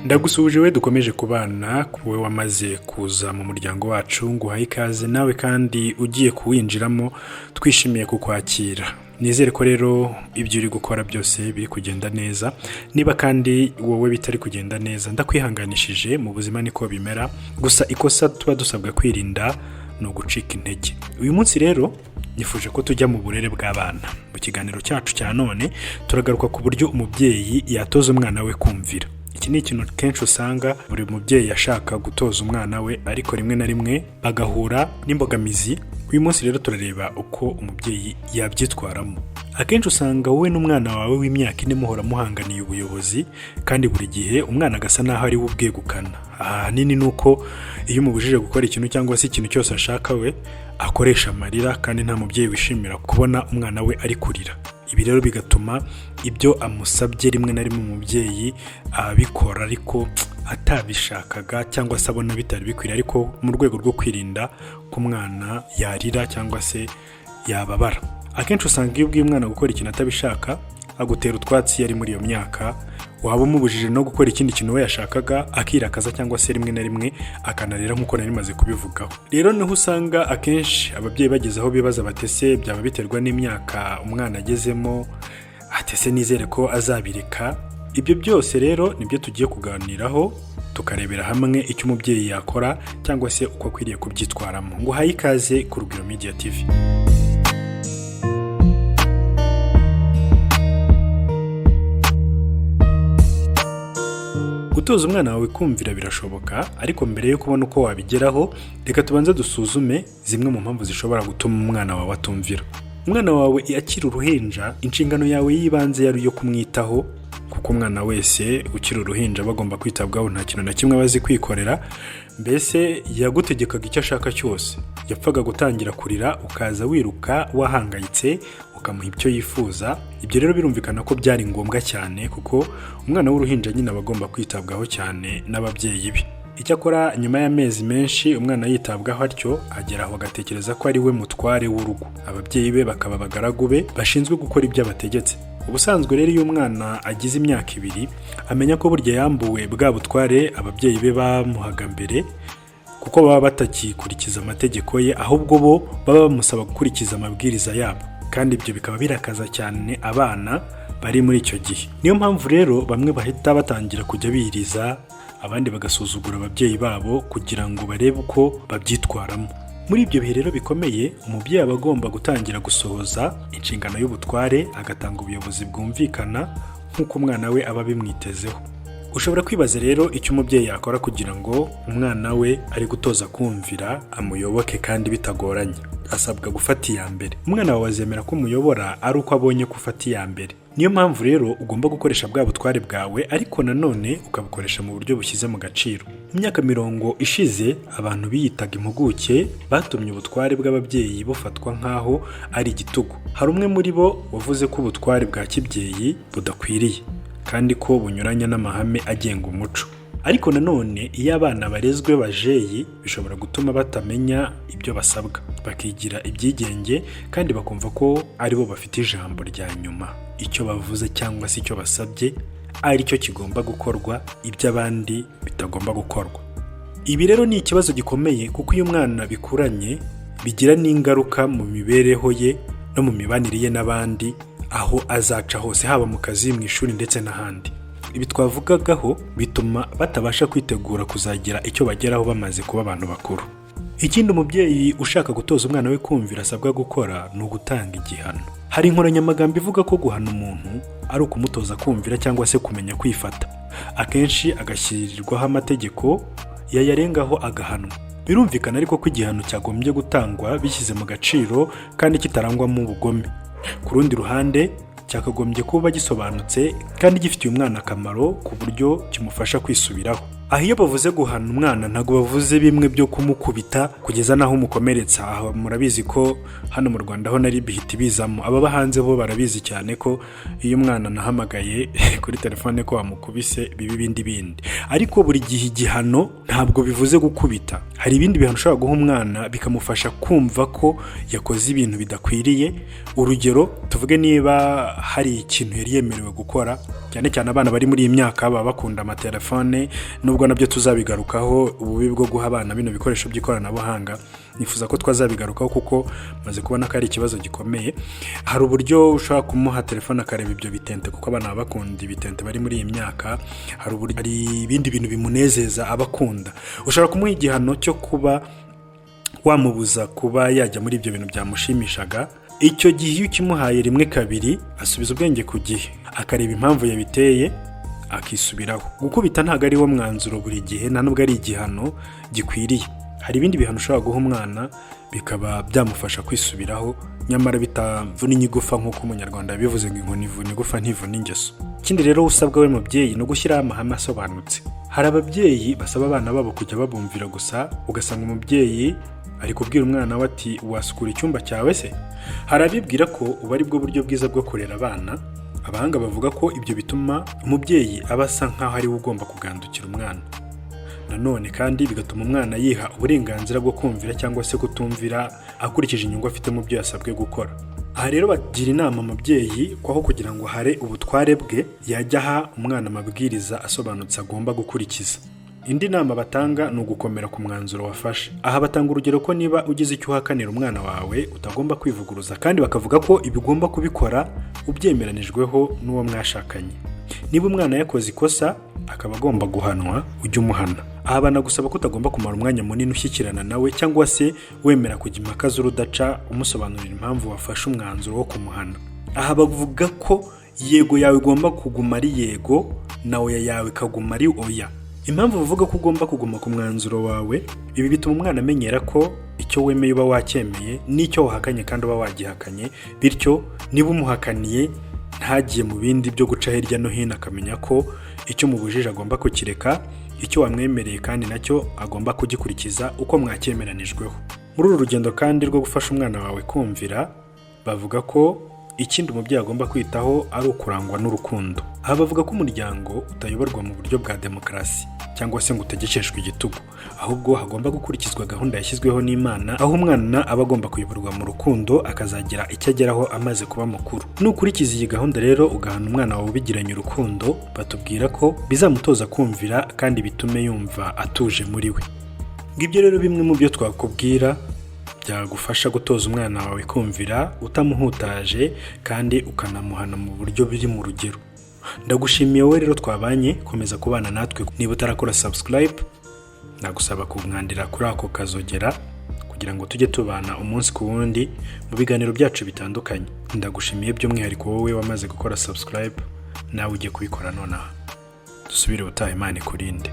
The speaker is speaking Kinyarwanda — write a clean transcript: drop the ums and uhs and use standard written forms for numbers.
Ndagusuhuje we dukomeje kubana, wowe wamaze kuza mu muryango wacu, nguhaye ikaze. Nawe kandi ugiye kuwinjiramo, twishimiye kukwakira. Nizere ko rero ibyo uri gukora byose biri kugenda neza. Niba kandi wowe bitari kugenda neza, ndakwihanganishije, mu buzima niko bimera. Gusa ikosa tuba dusabwa kwirinda ni ugucika intege. Uyu munsi rero nifuje ko tujya mu burere bw'abana. Mu kiganiro cyacu cya none turagaruka ku buryo umubyeyi yatoza umwana we kumvira. Iki ni ikintu kenshi usanga buri mubyeyi ashaka gutoza umwana we, ariko rimwe na rimwe bagahura n'imbogamizi. Uyu munsi rero turareba uko umubyeyi yabyitwaramo. Akenshi usanga wowe n'umwana wawe w'imyaka 4 muhora muhanganiye ubuyobozi, kandi buri gihe umwana agasa n'aho ari we ubwegukana. Ahanini ni uko iyo umubujije gukora ikintu cyangwa se ikintu cyose ashaka, we akoresha amarira, kandi nta mubyeyi wishimira kubona umwana we ari kurira. Ibi rero bigatuma ibyo amusabye rimwe na rimwe umubyeyi abikora ariko atabishakaga, cyangwa se abona bitari bikwiriye, ariko mu rwego rwo kwirinda ko umwana yarira cyangwa se yababara. Akenshi usanga iyo ubwiye umwana gukora ikintu atabishaka, agutera utwatsi iyo ari muri iyo myaka. Waba umubujije no gukora ikindi kintu we yashakaga, akirakaza cyangwa se rimwe na rimwe akanarira, nk'uko nari maze kubivugaho. Rero niho usanga akenshi ababyeyi bageze aho bibaza bati: "Ese byaba biterwa n'imyaka umwana agezemo?" Ati: "Ese nizere ko azabireka?" Ibyo byose rero nibyo tugiye kuganiraho, tukarebera hamwe icyo umubyeyi yakora cyangwa se uko akwiriye kubyitwaramo. Ngo uhaye ikaze ku Rugwiro Media TV. Gutoza umwana wawe kumvira birashoboka, ariko mbere yo kubona uko wabigeraho, reka tubanze dusuzume zimwe mu mpamvu zishobora gutuma umwana wawe atumvira. Umwana wawe akiri uruhinja, inshingano yawe y'ibanze yari iyo kumwitaho, kuko umwana wese ukiri uruhinja aba agomba kwitabwaho, nta kintu na kimwe aba azi kwikorera. Mbese yagutegekaga icyo ashaka cyose, yapfaga gutangira kurira ukaza wiruka wahangayitse, ukamuha icyo yifuza. Ibyo rero birumvikana ko byari ngombwa cyane, kuko umwana w'uruhinja nyine aba agomba kwitabwaho cyane n'ababyeyi be. Icyakora nyuma y'amezi menshi umwana yitabwaho atyo, agera aho agatekereza ko ari we mutware w'urugo, ababyeyi be bakaba abagaragu be bashinzwe gukora ibyo abategetse. Ubusanzwe rero iyo umwana agize imyaka 2, amenya ko burya yambuwe bwa butware ababyeyi be bamuhaga mbere, kuko baba batakikurikiza amategeko ye, ahubwo bo baba bamusaba gukurikiza amabwiriza yabo, kandi ibyo bikaba birakaza cyane abana bari muri icyo gihe. Niyo mpamvu rero bamwe bahita batangira kujya biriza, abandi bagasuzugura ababyeyi babo kugira ngo barebe uko babyitwaramo. Muri ibyo bihe rero bikomeye, umubyeyi aba agomba gutangira gusohoza inshingano y'ubutware, agatanga ubuyobozi bwumvikana nk'uko umwana we aba abimwitezeho. Ushobora kwibaza rero icyo umubyeyi yakora kugira ngo umwana we ari gutoza kumvira amuyoboke kandi bitagoranye. Asabwa gufata iya mbere. Umwana wawe azemera ko umuyobora ari uko abonye ko ufata iya mbere. Niyo mpamvu rero ugomba gukoresha bwa butware bwawe, ariko nanone ukabukoresha mu buryo bushyize mu gaciro. Mu myaka 50 ishize, abantu biyitaga impuguke batumye ubutware bw'ababyeyi bufatwa nk'aho ari igitugu. Hari umwe muri bo wavuze ko ubutware bwa kibyeyi budakwiriye kandi ko bunyuranya n'amahame agenga umuco. Ariko nanone iyo abana barezwe bajeyi, bishobora gutuma batamenya ibyo basabwa, bakigira ibyigenge kandi bakumva ko aribo bafite ijambo rya nyuma, icyo bavuze cyangwa se icyo basabye ari cyo kigomba gukorwa, iby'abandi bitagomba gukorwa. Ibi rero ni ikibazo gikomeye, kuko iyo umwana bikuranye bigira n'ingaruka mu mibereho ye no mu mibanire ye n'abandi, aho azaca hose, haba mu kazi, mu ishuri ndetse n'ahandi. Ibi twavugagaho bituma batabasha kwitegura kuzagira icyo bageraho bamaze kuba abantu bakuru. Ikindi umubyeyi ushaka gutoza umwana we kumvira asabwa gukora ni ugutanga igihano. Hari inkoranyamagambo ivuga ko guhana umuntu ari ukumutoza kumvira cyangwa se kumenya kwifata, akenshi agashyirirwaho amategeko, yayarengaho agahanwa. Birumvikana ariko ko igihano cyagombye gutangwa bishyize mu gaciro kandi kitarangwamo ubugome. Ku rundi ruhande, cyakagombye kuba gisobanutse kandi gifitiye umwana akamaro ku buryo kimufasha kwisubiraho. Aha iyo bavuze guhana umwana, ntabwo bavuze bimwe byo kumukubita kugeza n'aho umukomeretsa. Aho murabizi ko hano mu Rwanda ho nari bihita ibizamo. Ababa hanze bo barabizi cyane ko iyo umwana anahamagaye kuri telefone ko wamukubise, biba ibindi bindi. Ariko buri gihe igihano ntabwo bivuze gukubita. Hari ibindi bihano ushobora guha umwana bikamufasha kumva ko yakoze ibintu bidakwiriye. Urugero, tuvuge niba hari ikintu yari yemerewe gukora Cyane cyane abana bari muri iyi myaka baba bakunda amatelefone, nubwo nabyo tuzabigarukaho, ububi bwo guha abana bino bikoresho by'ikoranabuhanga. Nifuza ko twazabigarukaho kuko maze kubona ko ari ikibazo gikomeye. Hari uburyo ushobora kumuha telefone akareba ibyo bitente, kuko abana baba bakunda ibitente bari muri iyi myaka. Hari uburyo, hari ibindi bintu bimunezeza aba akunda. Ushobora kumuha igihano cyo kuba wamubuza kuba yajya muri ibyo bintu byamushimishaga. Icyo gihe iyo ukimuhaye rimwe, kabiri, asubiza ubwenge ku gihe, akareba impamvu yabiteye, akisubiraho. Gukubita ntabwo ari wo mwanzuro buri gihe, nta nubwo ari igihano gikwiriye. Hari ibindi bihano ushobora guha umwana bikaba byamufasha kwisubiraho, nyamara bitavuna igufa, nk'uko Umunyarwanda yabivuze ngo inkoni ivuna igufa, ntivuna ingeso. Ikindi rero usabwa we mubyeyi ni ugushyiraho amahame asobanutse. Hari ababyeyi basaba abana babo kujya babumvira gusa, ugasanga umubyeyi ari kubwira umwana we ati: "Wasukura icyumba cyawe se?" Hari abibwira ko ubu ari bwo buryo bwiza bwo kurera abana. Abahanga bavuga ko ibyo bituma umubyeyi aba asa nk'aho ari we ugomba kugandukira umwana. Nanone kandi bigatuma umwana yiha uburenganzira bwo kumvira cyangwa se kutumvira akurikije inyungu afite mu byo yasabwe gukora. Aha rero bagira inama umubyeyi ko aho kugira ngo hare ubutware bwe, yajya aha umwana amabwiriza asobanutse agomba gukurikiza. Indi nama batanga ni ugukomera ku mwanzuro wafashe. Aha batanga urugero ko niba ugize icyo uhakanira umwana wawe, utagomba kwivuguruza, kandi bakavuga ko ibi ugomba kubikora ubyemeranijweho n'uwo mwashakanye. Niba umwana yakoze ikosa akaba agomba guhanwa, ujye umuhana. Aha banagusaba ko utagomba kumara umwanya munini ushyikirana nawe cyangwa se wemera kujya impaka z'urudaca umusobanurira impamvu wafashe umwanzuro wo kumuhana. Aha bavuga ko yego yawe igomba kuguma ari yego, na oya yawe ikaguma ari oya. Impamvu bavuga ko ugomba kuguma ku mwanzuro wawe, ibi bituma umwana amenyera ko icyo wemeye uba wacyemeye, n'icyo wahakanye kandi uba wagihakanye. Bityo niba umuhakaniye, ntagiye mu bindi byo guca hirya no hino, akamenya ko icyo umubujije agomba kukireka, icyo wamwemereye kandi nacyo agomba kugikurikiza uko mwacyemeranijweho. Muri uru rugendo kandi rwo gufasha umwana wawe kumvira, bavuga ko ikindi umubyeyi agomba kwitaho ari ukurangwa n'urukundo. Aha bavuga ko umuryango utayoborwa mu buryo bwa demokarasi cyangwa se ngo utegekeshwe igitugu, ahubwo hagomba gukurikizwa gahunda yashyizweho n'Imana, aho umwana aba agomba kuyoborwa mu rukundo, akazagira icyo ageraho amaze kuba mukuru. Nukurikiza iyi gahunda rero, ugahana umwana wawe ubigiranye urukundo, batubwira ko bizamutoza kumvira kandi bitume yumva atuje muri we. Ngibyo rero bimwe mu byo twakubwira byagufasha gutoza umwana wawe kumvira utamuhutaje, kandi ukanamuhana mu buryo biri mu rugero. Ndagushimiye wowe rero twabanye, komeza kubana natwe. Niba utarakora subscribe, nagusaba kumwandira kuri ako kazogera kugira ngo tujye tubana umunsi ku wundi mu biganiro byacu bitandukanye. Ndagushimiye by'umwihariko wowe wamaze gukora subscribe, nawe ugiye kubikora nonaha. Dusubire ubutaha, Imana ikurinde.